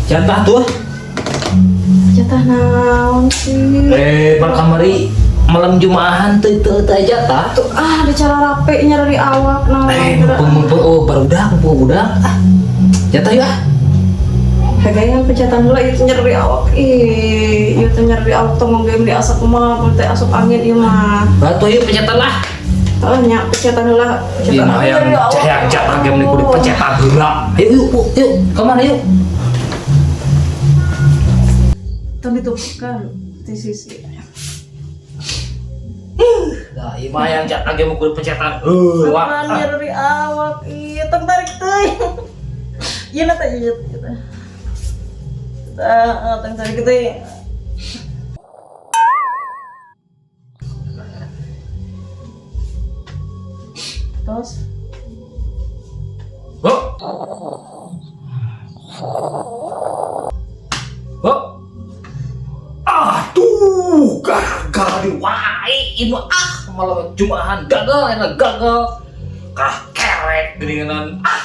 Jatah tuh. Jatah naon sih? Eh, bar kamari malam Jumaahan teu teu teu jatah. Tuh ah, ada cara rape nyari awak naon. Eh, mumpung mumpung oh barudak, mumpung budak. Ah. Jatah yuk ah. Kagayang pencetan heula itu nyeri awak. Ih, ieu teh nyeri awak tong game di asup mah, teh asup angin ieu mah. Batu yuk pencetan lah. Oh nya pencetan heula. Iya mah hayang hayang jatah game ni kudu pencetan heula. Ayo yuk, yuk, yuk, kemana yuk? Tong ditutup di sisi. Lah, ieu mah hayang jatah game kudu pencetan heula. Apaan nyeri awak? Ih, tong tarik teuing. Ieu na teh ieu gitu. Tah, tong tarik teuing. Terus Oh. Oh. Aduh, gagal di wae ini ah malam Jumaahan gagal enak gagal. Kah kerek geuningan ah.